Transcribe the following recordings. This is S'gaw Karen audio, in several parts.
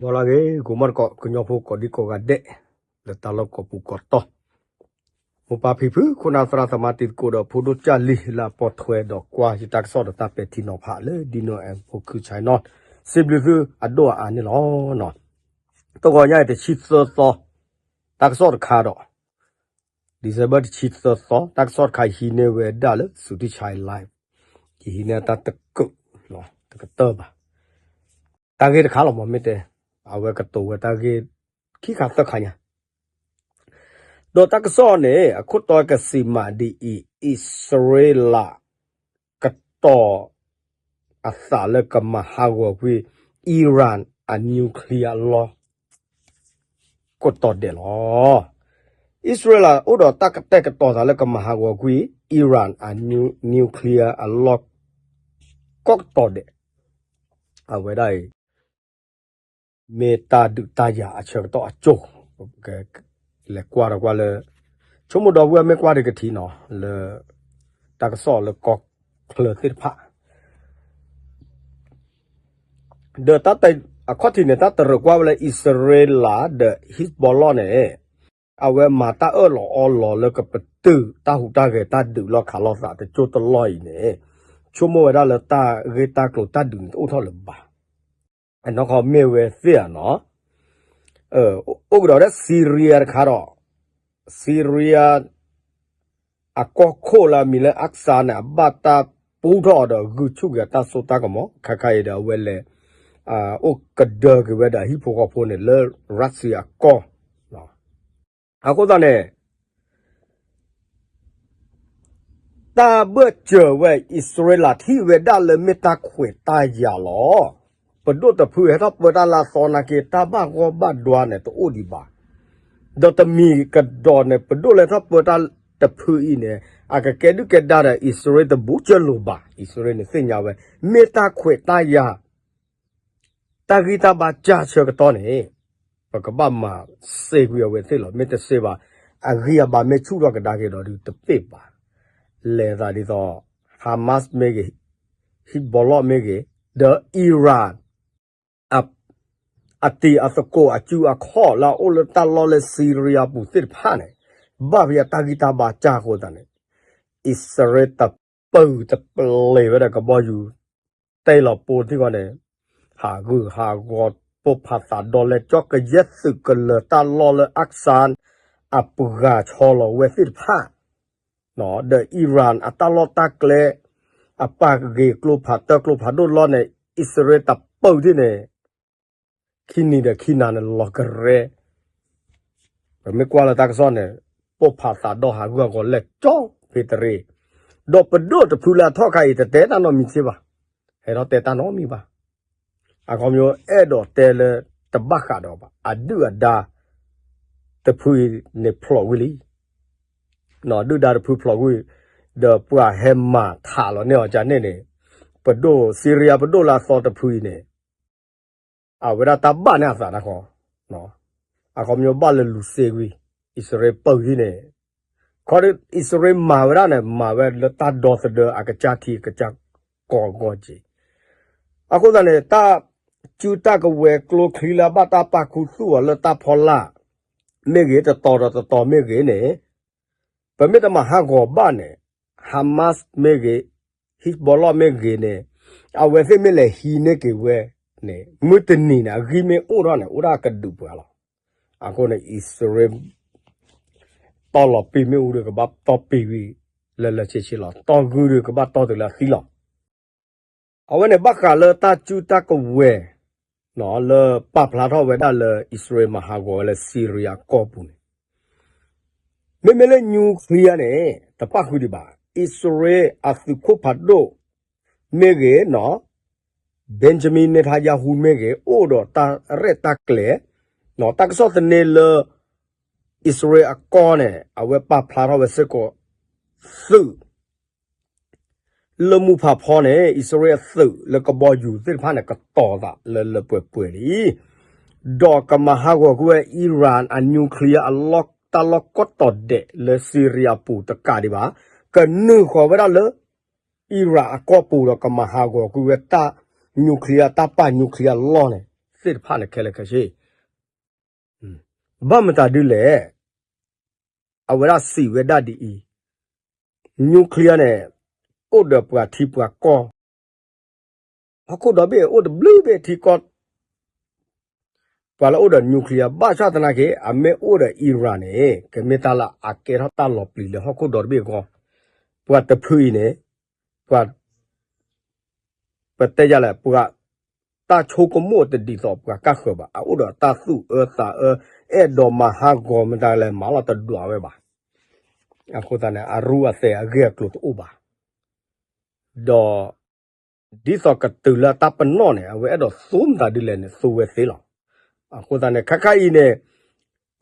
ဂီၤလၢအဂ့ၤ ဂီၤမီၢ်တကိး ကညီဖိကိးဒံကိးဂၤဒဲး လၢတၢ်လီၢ်ကိးပူၤကိးတီၤ, မိၢ်ပၢ်ဖံဖု ခိၣ်နၢ်သရၣ်သမါတံၤသကိးဒီး ဖိဒိၣ်ကၢ်လံၤ လၢအပိာ်ထွဲဒီးကွၢ်ယတၢ်ကစီၣ်ဒီးတၢ်ပဲာ်ထံနီၤဖးလၢ ဒံနိအဲၣ်ဖိခုၣ်ဆဲနီၣ်, စံးဘျုးသုအဒိၣ်အအါန့ၣ်လီၤ. တဂီၤညါအံၤ တဆံသၢသီ, တၢ်ကစီၣ်တခါဒီး December တဆံသၢသီ တၢ်ကစီၣ်တခါ ယဟံးန့ၢ်ဝဲဒၣ်လၢ Suthichai Live, ယဟံးန့ၢ်တၢ်တကုး, တကတၢၢ်ဘၣ်, တၢ်ဂ့ၢ်တခါလီၤ မ့ၢ်တဲ, အဝဲကတိၤဝဲတၢ်ဂ့ၢ် ခံခါသၢခါညါ, ဒီးတၢ်ကစီၣ်န့ၣ် အခိၣ်တီကစံးမးဒ်အံၤ, အံၣ်စရ့လး ကတီၤအသးလၢကမၤဟးဂီၤကွံာ် Iran အ nuclear အလီၢ် ကိးတီၤဒဲးလီၤ. အံၣ်စရ့လးအိၣ်ဒီးတၢ်ကတဲာ်ကတီၤသးလၢကမၤဟးဂီၤကွံာ် Iran အ nuclear အလီၢ် ကိးတီၤဒဲး, အဝဲဒၣ်အံၤ မ့ၢ်တၢ်ဒုးတၢ်ယၤအဆၢကတီၢ်အစိၤ, လဲၤကွၢ်ဒီးကွၢ်လၢ ဆိကမိၣ်ဒီပုၢ်ဝဲၢ်မ့ၢ်ကွၢ်ဒီးကထံၣ်နီၤ လၢ တၢ်ကစီၣ်လၢကီၢ်ချၢသ့ၣ်တဖၣ် ဒီးတၢ်တဲ အခီၣ်ထံးန့ၣ် တၢ်တရၢၢ်ကွၢ်ဝဲလၢ အံၣ်စရ့လးဒီး Hezbollah န့ၣ် အဝဲမၤတၢ်အၢၣ်လီၤအီလီၤလၢကပတုာ်တၢ်ဟူးတၢ်ဂဲၤတၢ်ဒုးလီၢ်ခးလိာ်သးတစိၢ်တလီၢ်အံၤန့ၣ် ဆိကမိၣ်ဝဲဒၣ်လၢတၢ်ဂ့ၢ်တၢ်ကျိၤတၢ်ဒုးန့ၣ်တအိၣ်ထီၣ်လၢၤဘၣ်. အနီၢ်ကီၢ်မ့ၢ်ဝဲသ့ၣ်ဧါနီၤ, အိၣ်ကဒီးဒၣ် Syria တခါဒီး Syria အကီၢ်ခိၣ်လၢအမံၤလၢ Assad န့ၣ် အဘၣ်တၢ်ပူထီၣ်အီၤဒီးဂုာ်ဆူၣ်က့ၤအတၢ်စိတၢ်ကမီၤ ခဲခါအံၤဒီးအဝဲလဲၤ အိၣ်ကဒၢက့ၤဝဲဒၣ်ဟံၣ်ဖိဃီဖိန့ၣ်လၢ Russia အကီၢ် အဃိသတးန့ၣ် တၢ်ဘၢၣ်စၢၤဝဲ အံၣ်စရ့လးထံၣ်ဝဲဒၣ်လၢမ့ၢ်တၢ်ခွဲးတၢ်ယာ်လီၤ. ပဒိၣ်တဖုဟဲထီၣ်ပၢတၢ်လၢအသီနာ်က့ တၢ်ဘၣ်ဂီၢ်ဘၣ်ဒွါန့ၣ် တအိၣ်ဒံးဘၣ်. ဒီးတမံၤကဒီးန့ၣ် ပဒိၣ်လဲၤထီၣ်ပၢတၢ်တဖုအံၤန့ၣ် အကကဲဒုၣ်ကဲဒါဒီး အံၣ်စရ့လးတဘူးကၢလိာ်ဘၣ်. အံၣ်စရ့လးန့ၣ်သ့ၣ်ညါဝဲ မ့ၢ်တၢ်ခွဲးတၢ်ယာ် တၢ်ဂံၢ်တၢ်ဘါစၢ်ဆၢကတီၢ်န့ၣ် ပကဘၣ်မၤစ့ကွံာ်အဝဲသ့ၣ်လီၤ. မ့ၢ်တစ့ဘၣ် အဂံၢ်အဘါမ့ၢ်ဆူၣ်ထီၣ်ကဒါက့ၤဒီးဒုးတပ့ၢ်ဘၣ်. လဲၤသးဒ်သိး Hamas မ့ၢ်ဂ့ၤ, Hezbollah မ့ၢ်ဂ့ၤ, ဒီး Iran အတံၤအသကိးအစုအခီၣ်လၢအအိၣ်လၢတၢ်လီၢ်လၢ Syria ပူၤသ့ၣ်တဖၣ်န့ၣ် ဘၣ်ဖဲအတၢ်ဂံၢ်တၢ်ဘါစၢ်အဃိသတးန့ၣ် အံၣ်စရ့လးတပၢၢ်တပျဲၤဝဲဒီးကဘီယူၤ တဲလီၤပိာ်သံၣ်ဃီန့ၣ် ဟးဂူာ်ဟးဂီၤပိၢ်ဖးသးဒီးလဲၤကၠီကယဲၢ်သုးကလၢၤတၢ်လီၢ်လၢ Assad အပှၤဆီလီၤဝဲသ့ၣ်တဖၣ် ဒီး Iran အတၢ်လီၢ်တၢ်ကျဲ အပာ်က့ၤကျိဖးတၢၢ်ကျိဖးဒိၣ်လီၢ်န့ၣ် အံၣ်စရ့လးတပၢၢ်ဒ်န့ၣ် ခံနံၤဒီးခံနၤန့ၣ်လီၤကရဲ ပမ့ၢ်ကွၢ်လၢတၢ်ကစီၣ်န့ၣ် ပိၢ်ဖးသးဒီးဟးဂူာ်ဟးဂီၤလဲၤကၠီဖဲတရ့ ဒီးပဒိၣ်တဖုလၢအထီၣ်ခါအံၤ တတဲတၢ်နီတမံၤစ့ၢ်ဘၣ်, ဟဲထီၣ်တဲတၢ်နီတမံၤဘၣ်. အခီပညီအဲၣ်ဒိးတဲလၢတဘၣ်ဃးဒီးဘၣ် အဒုၣ်အဒါတဖုအံၤန့ၣ်ဖျိးဝံၤလံ ဒုၣ်ဒါတဖုဖျိးကွံာ် ဒီးပှၤဟဲမၤထးလီၤန့ၢ်အီၤကန့ၣ်န့ၣ် ပဒိၣ် Syria ပဒိၣ်လၢအသီတဖုအံၤန့ၣ် အဝဲဒၣ်တၢ်ဘၣ်န့ၢ်အသးတၢ်ဃီ, အခီပညီဘၣ်လၢလူၤစ့ကွံာ် အံၣ်စရ့လးပၢၢ်ဒ်န့ၣ်, ခီဒီးအံၣ်စရ့လးမၤဝဲဒၣ်န့ၣ် မၤဝဲလၢတၢ်ဒီသဒၢ အကစၢ်ထံအကစၢ်ကီၢ်ဂီၢ်က့ၤ အဃိသတးန့ၣ် တၢ်စုတၢ်ကဝဲၤကျိချံလၢအဘၣ်တၢ်ပာ်ခူသူၣ်အီၤလၢတၢ်ဖီလာ်မ့ၢ်ဂ့ၤ တတီၤဒီးတတီၤမ့ၢ်ဂ့ၤန့ၣ် ပမ့ၢ်တမၤဟးဂီၤဘၣ်န့ၣ် Hamas မ့ၢ်ဂ့ၤ Hezbollah မ့ၢ်ဂ့ၤန့ၣ် အဝဲသ့ၣ်မ့ၢ်လဲၤဟံးန့ၢ်က့ၤဝဲန့ၣ် မုၢ်တနံၤန့ၣ် အဂံၢ်မ့ၢ်အိၣ်ထီၣ်န့ၣ် အိၣ်ဒၣ်ကဒုးပှၤလီၤ. အဃိန့ၣ် အံၣ်စရ့လး တီၢ်လီၤပံာ်မ့ၣ်အူဒီးကဘၣ်တီၢ်ပံာ်ဝံၤ လၢလၢဆ့ဆ့လီၤ. တီၢ်ဂုၢ်ဒီးကဘၣ်တီၢ်တုၤလၢအသံလီၤ. အဝဲန့ၣ်ဘၣ်ဃးလၢတၢ်စုတၢ်ကဝဲၤ လၢပာ်ဖျါထီၣ်ဝဲဒၣ်လၢအံၣ်စရ့လးမၤဟးဂီၤဝဲလၢ Syria ကီၢ်ပူၤန့ၣ် မ့မ့ၢ်လၢ nuclear န့ၣ် တပၣ်ဃုာ်ဒံးဘၣ်. အံၣ်စရ့လးအသုးခိၣ်ဖးဒိၣ်မ့ၢ်ဂ့ၤ Benjamin Netanyahu မ့ၢ်ဂ့ၤ အိၣ်ဒီးတၢ်ရဲၣ်တၢ်ကျဲၤ တၢ်ကစီၣ်သန့လၢ အံၣ်စရ့လးအကီၢ်န့ၣ် အဝဲပာ်ဖျါထီၣ်ဝဲစ့ၢ်ကီး သုး လၢမူဖးဖီန့ၣ် အံၣ်စရ့လးအသုးလၢကဘီယူၤသ့ၣ်တဖၣ်န့ၣ် ကတီၤသးလၢလၢပှဲၤပှဲၤလံ ဒီးကမၤဟးဂီၤကွံာ်ဝဲ Iran အ nuclear အလီၢ်တၢ်လီၢ်ကိးတီၤဒဲးလၢ Syria ပူၤတကးဒံးဘၣ် ကနုာ်ဃီၤဝဲဒၣ်လၢ Iran အကီၢ်ပူၤဒီးကမၤဟးဂီၤကွံာ်ဝဲတၢ် nuclear တၢ်ပာ် nuclear လီၢ်န့ၣ် သ့ၣ်တဖၣ်န့ၣ်ခဲလၢာ်ခဲဆ့ ဘၣ်မတၤဒုလဲၣ်. အဝဲဒၣ်စံးဝဲဒၣ်ဒ်အံၤ, nuclear န့ၣ် အိၣ်ဒီးပှၤထံပှၤကီၢ်, ဟီၣ်ခိၣ်ဒီဘ့ၣ်အိၣ်တဘျုးဘ့ၣ်ထံကီၢ် ပှၤလၢအိၣ်ဒီး nuclear ဘၣ်ဆၣ်သနာ်က့ အမ့ၢ်အိၣ်ဒီး Iran န့ၣ် ကမ့ၢ်တၢ်လၢအကဲထီၣ်တၢ်လီၤပျံၤလၢဟီၣ်ခိၣ်ဒီတဘ့ၣ်အဂီၢ်, ပှၤတဖုအံၤန့ၣ် ပှၤ ပတဲယၤလဲၣ် ပှၤ တၢ်ဆိကမိၣ်တဒ်သိးပှၤကါဃၢၤဘၣ်, အအိၣ်ဒီးတၢ်သူၣ်အၢသးအၢ, အဲၣ်ဒိးမၤဟးဂီၤမတၤလဲၣ် မၤလီၤတဒွးဝဲဘၣ်. အဃိသတးန့ၣ် အရူအသဲးအဂ့ၢ်အကျိၤတအိၣ်ဘၣ်. ဒီး ဒ်သိးကတုၤလၢတၢ်ပနီၣ်န့ၣ် အဝဲအဲၣ်ဒိးသူမတၤဒ်လဲၣ်န့ၣ် သူဝဲသ့လီၤ. အဃိသတးန့ၣ် ခါခါအံၤန့ၣ်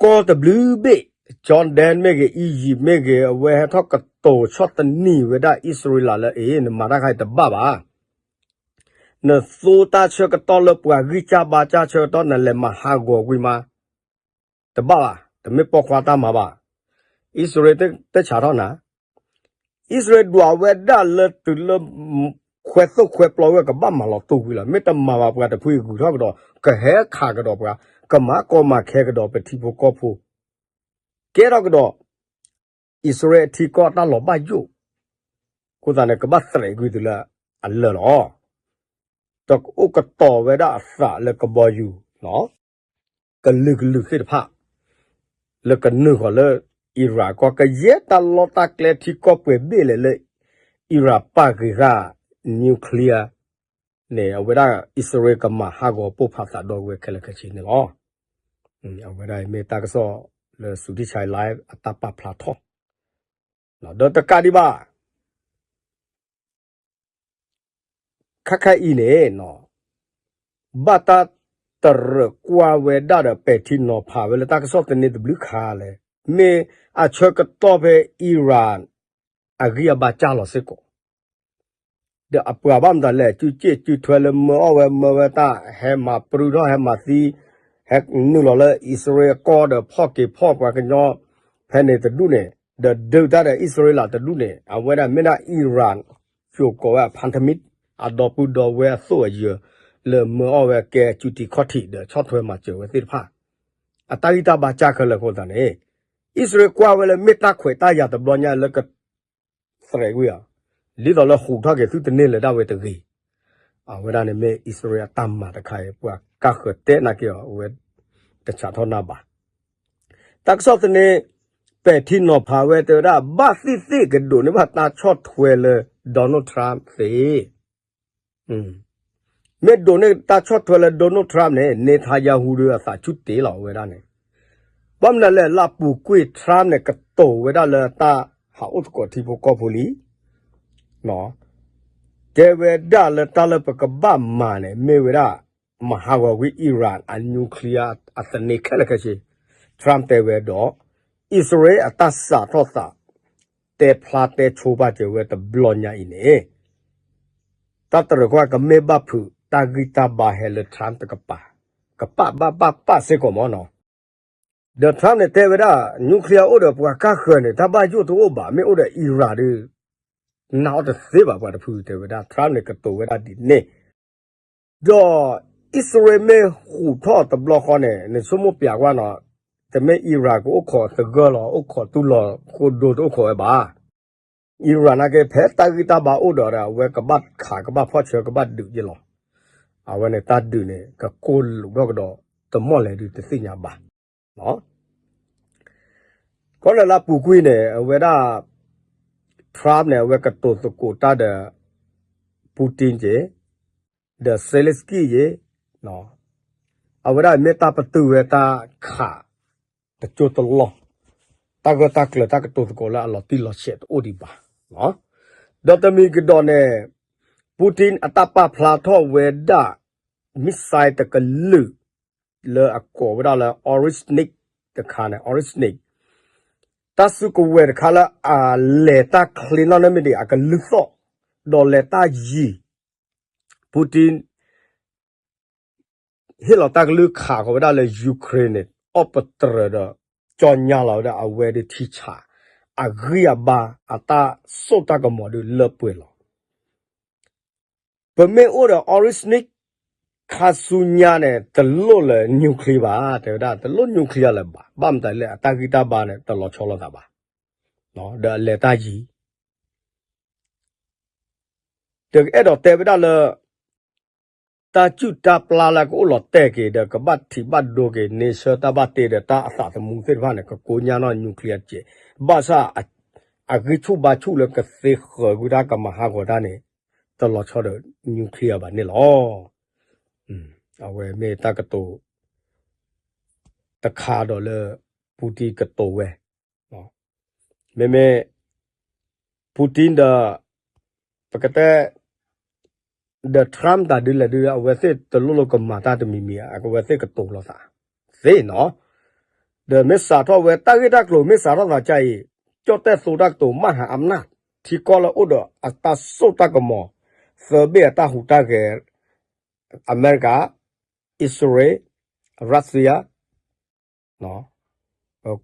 ကီၢ်တဘျုးဘ့ၣ် Jordan မ့ၢ်ဂ့ၤ Egypt မ့ၢ်ဂ့ၤ အဝဲဟဲထီၣ်ကတိၤဆီၣ်သနံးဝဲဒၣ်အံၣ်စရ့လးလၢ အ့ နမၤတၢ်ခါအံၤတဘၣ်ဘၣ်. နသိတၢ်ဆၢကတီၢ်လၢပှၤဂံၢ်စၢ်ဘါစၢ်ဆၢကတီၢ် နလဲၤမၤဟးဂီၤကွံာ်မး တဘၣ်ဘၣ်, တမ့ၢ်ပိာ်ခွါတၢ်မၤဘၣ်. အံၣ်စရ့လးတဆးထီၣ်နၤ, အံၣ်စရ့လးဒွးဝဲဒၣ်လၢတုၤလၢ ခွဲသိၣ်ခွဲပျီဝဲ ကဘၣ်မၤလီၤတူာ်ကွံာ်လီၤ. မ့ၢ်တမၤဘၣ်ပှၤတဖုအံၤ ဂုၤထီၣ်ကဒီး ကဟဲခးကဒီးပှၤ, ကမၤကီမၤခဲကဒီးပထံဖိကီၢ်ဖိ, ကဲထီၣ်ကဒီး အံၣ်စရ့လးအထံကီၢ်တၢ်လီၤဘၣ်ယိၣ်, အဃိသတးန့ၣ် ကဘၣ်သရဲးကွံာ်တုၤလၢအလၢာ်လီၤ. ဒီးကအိၣ်ကတီၤဝဲဒၣ်အသးလၢကဘီယူၤ ကလုာ်ကလုာ်သ့ၣ်တဖၣ် လၢကနုာ်ဃီၤလၢ Iran ကီၢ် ကယဲၢ်တၢ်လီၢ်တၢ်ကျဲထံကီၢ်ပှဲၤဘ့ၣ်လဲၣ်လၢ Iran ပာ်က့ၤဃာ် nuclear န့ၣ် အဝဲဒၣ်အံၣ်စရ့လးကမၤဟးဂီၤပိၢ်ဖးသးဒီးဝဲခဲလၢာ်ခဲဆ့န့ၣ်လီၤ. အဝဲဒၣ်အံၤမ့ၢ်တၢ်ကစီၣ်လၢ Sudhir Chai Live အတၢ်ပာ်ဖျါထီၣ်, ဒီးတကးဒံးဘၣ် ခါခါအံၤန့ၣ် ဘၣ်တၢ်တရၢၣ်ကွၢ်ဝဲဒၣ်ဒီး ပဲာ်ထံနီၤဖးဝဲလၢတၢ်ကစီၣ်သန့တဘျုးခါလဲၣ်, မ့ၢ်အဆၢကတီၢ်ဖဲ Iran အဂံၢ်အဘါစၢ်လီၤစ့ၢ်ကီး, ဒီးအပှၤဘၣ်မတၤလဲၣ် စုစ့ၣ်စုထွဲလၢမၢအီၣ်ဝဲမၢဝဲတၢ် ဟဲမၤပြူထီၣ် ဟဲမၤသံ ဟဲနုာ်လီၤလၢအံၣ်စရ့လးကီၢ်ဒီးဖီၣ်က့ၤဖီၣ်ပှၤကညီ ဖဲန့ၣ်တဒူၣ်န့ၣ် ဒီးဒုးတၢ်ဒီးအံၣ်စရ့လးတဒူၣ်န့ၣ် အဝဲဒၣ်မ့ၢ်ဒၣ် Iran ယိၤကိးဝဲအ ဖၣ်ထမံး အဒီပုၢ်ဒီဝဲၢ်အသိးအယၢၤ လၢမၢအီၣ်ဝဲကဲစုတံၤခီၣ်ထံးဒီးဆီၣ်ထွဲမၤစၢၤဝဲသ့ၣ်တဖၣ် အတၢ်ဂံၢ်တၢ်ဘါစၢ်ခဲလၢာ်အဃိသတးန့ၣ် အံၣ်စရ့လးကွၢ်ဝဲလၢမ့ၢ်တၢ်ခွဲးတၢ်ယာ်တဘျီညါလၢက သရဲးကွံာ်အီၤ, ဒ်သိးလၢဟူးထီၣ်က့ၤသုတန့ၢ်လၢၤဒၣ်ဝဲတဂ့ၤ. အဝဲဒၣ်န့ၣ်မ့ၢ်အံၣ်စရ့လးအတၢ်မၤတခါအံၤ ပှၤကါဃၢၤတဲနာ်က့ၤအီၤ အဝဲတဆးထီၣ်နၢ်ဘၣ်. တၢ်ကစီၣ်သန့ ပဲာ်ထံနီၤဖးဝဲတဲဝဲဒၣ် ဘၣ်သ့ၣ်သ့ၣ်ကဒိးန့ၢ်ဘၣ်တၢ်ဆီၣ်ထွဲလၢ Donald Trump သ့ မ့ၢ်ဒိးန့ၢ်တၢ်ဆီၣ်ထွဲလၢ Donald Trump န့ၣ် Netanyahu ဒီးအသးဆူၣ်တ့ၢ်လီၤဝဲဒၣ်န့ၣ်, ဘၣ်မနုၤလဲၣ် လၢအပူၤကွံာ် Trump န့ၣ် ကတိၤဝဲဒၣ်လၢတၢ်ဟးအိၣ်သကိးထံဖိကီၢ်ဖိလံ, တဲဝဲဒၣ်လၢတၢ်လၢပကဘၣ်မၤန့ၣ် မ့ၢ်ဝဲဒၣ် မၤဟးဂီၤကွံာ် Iran အ nuclear အသန့ခဲလၢာ်ခဲဆ့, Trump တဲဝဲဒီး အံၣ်စရ့လးအတၢ်စးထီၣ်သး တဲဖျါတဲဆိပာ်စၢၤဝဲတဘျီညါအံၤန့ၣ် တၢ်တရၢၣ်ကွၢ်ကမ့ၢ်ဘၣ်ဖုး တၢ်ဂံၢ်တၢ်ဘါဟဲလၢ Trump တကပၤ, ကပာ်ဘၣ်ဘၣ်ပာ်စ့ၢ်ကီးမ့ၢ်နီၤ. ဒီး Trump န့ၣ်တဲဝဲဒၣ် nuclear အိၣ်ဒီးပှၤကါဃၢၤန့ၣ် တၢ်ဘၣ်ယိၣ်တအိၣ်ဘၣ်, မ့ၢ်အိၣ်ဒီး Iran ဒီး နာ်အီၤတသ့ဘၣ် ပှၤတဖုတဲဝဲဒၣ် Trump န့ၣ်ကတိၤဝဲဒၣ်ဒ်န့ၣ် ဒီးအံၣ်စရ့လးမ့ၢ်ဟူးထီၣ်တဘျီဃီန့ၣ် နဆိကမိၣ်ပျးကွၢ်နီၤ, တမ့ၢ် Iran ကအိၣ်ခိးသဂၢၢ်လီၤ, အိၣ်ခိးတူၢ်လိာ်ဃိဒိတအိၣ်ခိးဝဲဘၣ်. Iran နာ်က့ ဖဲတၢ်ဂံၢ်တၢ်ဘါအိၣ်ဒီး အဝဲကဘၣ်ခးကဘၣ်ဖီၣ်ဆၢကဘၣ်ဒုးယ့ၢ်လီၤ. အဝဲန့ၣ်တၢ်ဒုးန့ၣ် ကကိၢ်လူးထီၣ်ကဒီး တမီၢ်လဲၣ်ဒုးတသ့ၣ်ညါဘၣ်. ခီန့ၣ်လၢအပူၤကွံာ်န့ၣ် အဝဲဒၣ် Trump န့ၣ် အဝဲကတိၤသကိးတၢ်ဒီး Putin က့ၤ, ဒီး Zelensky က့ၤ, အဝဲဒၣ်မ့ၢ်တၢ်ပတုာ်ဝဲတၢ်ခး တကၠိတလီၢ်, တၢ်ဂၢၢ်တၢ်ကျၢၤတၢ်ကတိၤသကိးလၢအလီၤတံၢ်လီၤဆဲးတအိၣ်ဒံးဘၣ်. ဒီးတမံၤကဒီးန့ၣ် Putin အတၢ်ပာ်ဖျါထီၣ်ဝဲဒၣ် missile တကလုာ် လၢအကိးဝဲဒၣ်လၢ Orishnik တခါန့ၣ် Orishnik တၢ်စုကဝဲၤတခါလၢအလဲၤတၢ်ချ့နီၣ်န့ၢ်မ့ၢ်ဒံး အကလုၢ်သီၣ်, ဒီးလဲၤတၢ်ယံၤ Putin ဟ့ၣ်လီၤတၢ်ကလုၢ်ခးဃီၤဝဲဒၣ်လၢ Ukraine န့ၣ် အီၣ်ပတြၢၤဒီး ကၠီညါလီၤဝဲဒၣ်အဝဲဒၣ်ထံဆး အဂံၢ်အဘါ အတၢ်စိတၢ်ကမီၤဒုးလၢပှဲၤလီၤ. ပမ့ၢ်အိၣ်ဒီး Orishnik ခါဆူညါန့ၣ် တလိၣ်လၢ nuclear ဘၣ် တဲဝဲဒၣ် တလိၣ် nuclear လၢၤဘၣ် ဘၣ်မတၤလဲၣ် အတၢ်ဂံၢ်တၢ်ဘါန့ၣ် တလီၤဆီလိာ်သးဘၣ် ဒီးအလဲၤတၢ်ယံၤ ဒီးကအဲၣ်ဒိးတဲဝဲဒၣ်လၢ တၢ်စုၣ်တၢ်ပျၢ်လၢကအိၣ်လီၤတဲာ်က့ၤ ဒီးကဘၣ်ထံးဘၣ်ဒိက့ၤ နဆၢတၢ်ဘၣ်တ့ဒီး တၢ်အသးသမူသ့ၣ်တဖၣ်န့ၣ် ကကိညၢ်နီၣ် nuclear တက့ၢ်. ဘၣ်ဆၣ် အဂံၢ်ဆူၣ်ဘါဆူၣ်လၢကသ့ဃၢၤကွံာ်တၢ်ကမၤဟးဂီၤတၢ်န့ၣ် တလီၤဆီဒီး nuclear ဘၣ်န့ၣ်လီၤ. အဝဲမ့ၢ်တၢ်ကတိၤ တခါဒီးလၢ Putin ကတိၤဝဲ မ့မ့ၢ် Putin ဒီး ပကတဲ ဒီး Trump တၢ်ဒ်လဲၣ်ဒ်လဲၣ် အဝဲသ့ၣ်တလိၣ်လိၣ်ကမၤတၢ်တမံၤမံၤ အဝဲသ့ၣ်ကတိၤလိာ်သး သ့နီၤ. ဒီးမ့ၢ်စးထီၣ်ဝဲတၢ်ဂ့ၢ်တၢ်ကျိၤ မ့ၢ်စးထီၣ်သးကါအံၤ ကၠီၣ်တဲၣ်သိတၢ်ကတိၤ မၢ်ဟးအမျၢ် ထံကီၢ်လၢအိၣ်ဒီးအတၢ်စိတၢ်ကမီၤ သၢဘ့ၣ်အတၢ်ဟူးတၢ်ဂဲၤ အမဲရကၤ အံၣ်စရ့လး Russia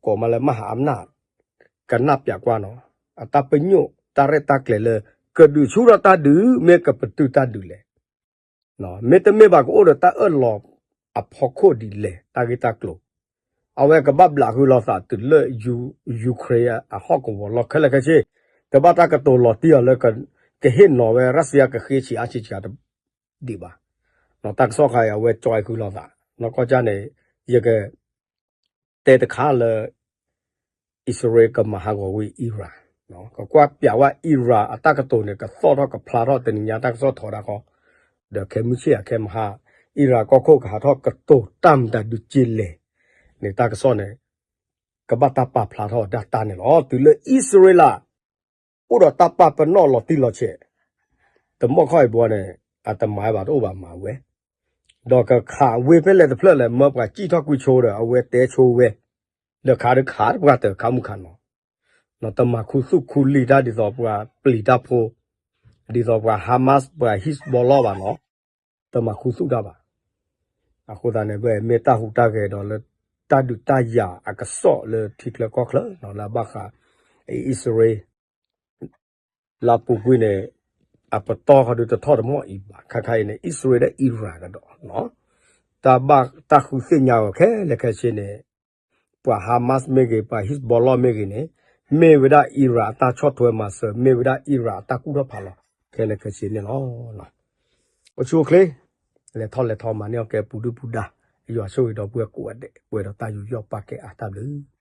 ကိးမးလၢမၢ်ဟးအမျၢ် ကနၣ်ပျးကွၢ်နီၤ အတၢ်ပညိၣ်တၢ်ရဲၣ်တၢ်ကျဲၤလၢ ကဒုးဆူၣ်ထီၣ်တၢ်ဒုး မ့ၢ်ကပတုာ်တၢ်ဒုးလဲၣ်. မ့တမ့ၢ်ဘၣ်ကအိၣ်ဒီးတၢ်အၢၣ်လီၤအဖီခိၣ်ဒ်လဲၣ် တၢ်ဂ့ၢ်တၢ်ကျိၤ အဝဲကဘၣ်ဘျးဃုာ်လိာ်သးတုၤလၢ Ukraine အဟီၣ်ကဝီၤလီၢ်ခဲလၢာ်ခဲဆ့ တဘၣ်တၢ်ကတိၤလီၤတံၢ်အီၤလၢ ကဟ့ၣ်နီၤဝဲ Russia ကဃ့ဆံးအါဆံးဆံးတ ဒံးဘၣ်. တၢ်ကစီၣ်ခါအံၤ အဝဲကၠီဃုလိာ်သး နီၢ်ကီၢ်ကၢ်န့ၣ် ယက တဲတခါလၢ အံၣ်စရ့လးကမၤဟးဂီၤဝံၤ Iran ကကွၢ်ပျးဝဲ Iran အတၢ်ကတိၤန့ၣ် ကသီၣ်ထီၣ်ကဖျါထီၣ်တနံၤညါတၢ်ကစီၣ်ထီဒါဃီ ဒီးခဲမုၢ်ဆ့ၣ်အခဲမဟါ Iran ကီၢ်ခိၣ်ကဟးထီၣ်ကတိၤတၢ်မတၤဒုးက့လဲၣ်န့ၣ် တၢ်ကစီၣ်န့ၣ် ကဘၣ်တၢ်ပာ်ဖျါထီၣ်ဒၣ်တၢ်န့ၣ်လီၤ. တုၤလၢအံၣ်စရ့လး အိၣ်ဒီးတၢ်ပာ်ပနီၣ်လီၤတံၢ်လီၤဆဲး တမီၢ်ခီၣ်အံၤဘီန့ၣ် အတမၤဘၣ်တအိၣ်ဘၣ်မၤဝဲ ဒီးကခးဝ့ၢ်ဖဲလဲၣ်တဖျၢၣ်လဲၣ် မၢပှၤစံၣ်ထီၣ်ကွံာ်ဆိဒီး အဝဲတဲဆိဝဲ ဒီးခးဒုးခးပှၤတခးမုၢ်ခးနီၤ တမၤခူသူၣ်ခူလံာ်တၢ်ဒ်သိးပှၤပျံၤတၢ်ဖိ ဒ်သိးပှၤ Hamas ပှၤ Hezbollah ဘၣ်နီၤ တမၤခူသူၣ်တၢ်ဘၣ်. အဃိသတးန့ၣ် မ့ၢ်တၢ်ဟူးတၢ်ဂဲၤဒီးလၢ တၢ်ဒုးတၢ်ယၤအကစီၣ်လၢထံချၢကီၢ်ချၢ လၢအဘၣ်ဃး အံၣ်စရ့လး လၢအပူၤကွံာ်န့ၣ် အပတီၢ်ဃီဒုးတထီၣ်တမီၢ်အံၤဘၣ် ခါခါအံၤန့ၣ် အံၣ်စရ့လးဒီး Iran ကဒီး တၢ်ဘၣ်တၢ်ဃုသ့ၣ်ညါအီၤခဲလၢာ်ခဲဆ့န့ၣ် ပှၤ Hamas မ့ၢ်ဂ့ၤ ပှၤ Hezbollah မ့ၢ်ဂ့ၤန့ၣ် မ့ၢ်ဝဲဒၣ် Iran အတၢ်ဆီၣ်ထွဲမၤစၢၤ မ့ၢ်ဝဲဒၣ် Iran အတၢ်ကူၣ်ထီၣ်ဖးလီၤ ခဲလၢာ်ခဲဆ့န့ၣ်လီၤ. အိၣ်ဆူၣ်အိၣ်ချ့ လဲၤထီၣ်လဲၤထီမၤန့ၢ်အီၣ်ကဲပူၤဒုၣ်ပူၤဒါ ယွၤဆိၣ်ဂ့ၤဒီပုၢ်ဝဲၢ်ကိးဂၤဒဲး ပှဲၤဒီးတၢ်ယူးယီၣ်ပာ်ကဲအါတၢ်ဘျုး